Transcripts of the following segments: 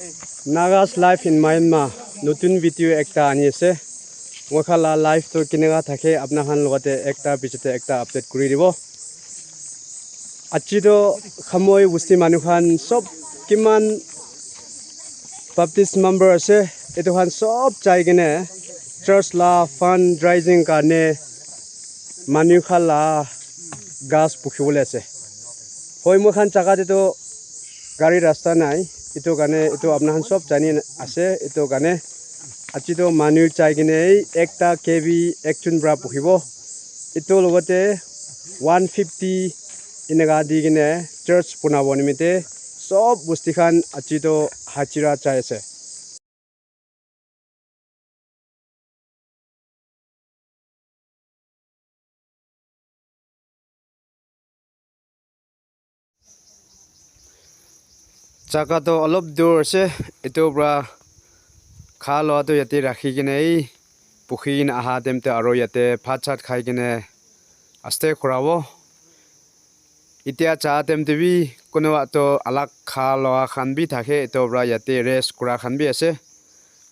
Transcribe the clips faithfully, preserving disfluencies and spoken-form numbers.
Nagas life in Myanmar, notun video ekta ani ase. Moi khan la life to kineka thake, apna khan logote ekta pichete ekta update kuri dibo. Achi to Khamoi Busti manu khan sob kiman Baptist member ase, etu khan sob jai kene church la fundraising karne manu khan la ghas pukibole ase. Hoi, moi khan jaga te to gari rasta nai, etu karne etu apna khan sob jani ase, etu karne achi to manu jai kene ekta K B ekjon pra pukibo, etu logote one fifty eneka di kene church bonabo nimite sob busti khan achi to hajira jai ase. Jaga toh olop dur ase, etu pra kha lua toh yate rakhi kene ei pukhi kene aha time te aro yate bhat chat khai kene aste khurabo. Etia cha time te bi kunuba toh alak kha lua khan bi thake, etu pra yate rest kura khan bi ase.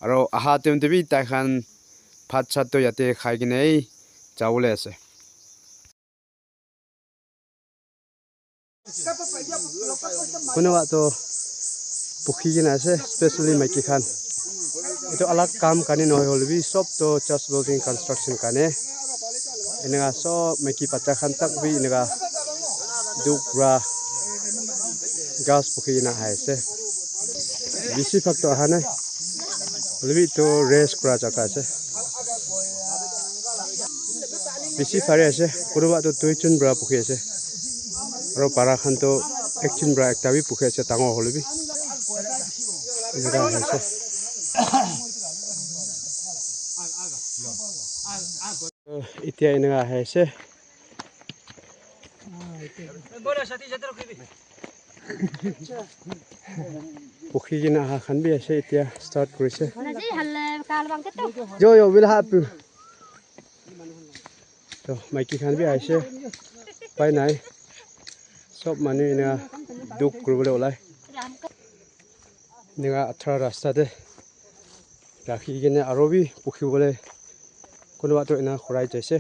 Aro aha time te bi tai khan bhat chat toh yate khai kene ei jabole ase. Kunuba toh pukhi kena ase, especially maiki khan. Etu alak kam karne nohoi hoile bi sob toh church building construction karne. Eneka sob maiki bacha khan tak bi eneka duk pra ghas pukhi kena ahai ase. Bisi bhag toh aha nai. Hoilebi etu rest kura jaga ase. Bisi phari ase. Kunuba toh duijon pra pukhi ase. Aro para khan toh ekjon pra ekta bi pukhi ase, dangor hoilebi. Eneka ahi ase. Etia eneka ahi ase. Pukhi kena aha khan bi ase, etia start kurise. Jo, jo, will help you. To, maiki khan bi ahise. Upai nai. Sob manu ena duk kuribole olai. Eneka athra rasta te rakhi kene aro bi pukhibole kunuba toh ena khurai jaise.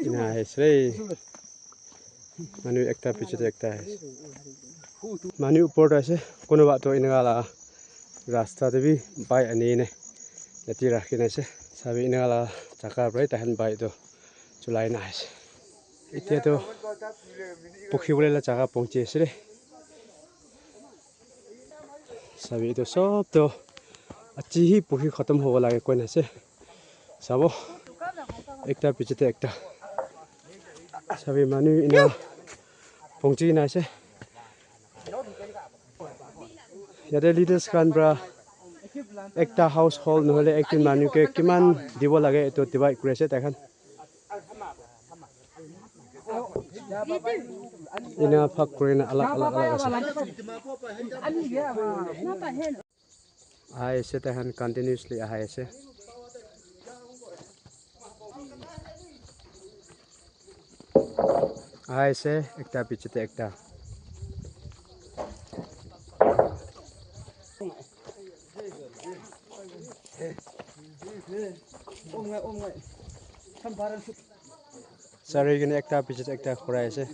Ena ahise. Manu ekta piche te ekta ahise. Manu upor te ase, kunuba toh eneka la rasta te bi bai ani kene yate rakhi kene ase. Sabi eneka la jaka para tai khan bai toh cholai kene ahise. Etia toh pukhi bole la jaka pohchi ase de. Sabi etu sob toh aji hi pukhi khatam hobo lage koi kene ase. Sabo. Ekta piche te ekta. Sabi manu ena pohchi kene ase. Yate leaders khan para ekta household nohole ekjon manu ke kiman dibo lage etu divide kuri ase tai khan. Ena bhag kuri na alag alag alag ase. Ahai ase, tai khan continuously ahai ase. Ahai ase, ekta piche te ekta. Sari kene ekta piche te ekta khurai ase.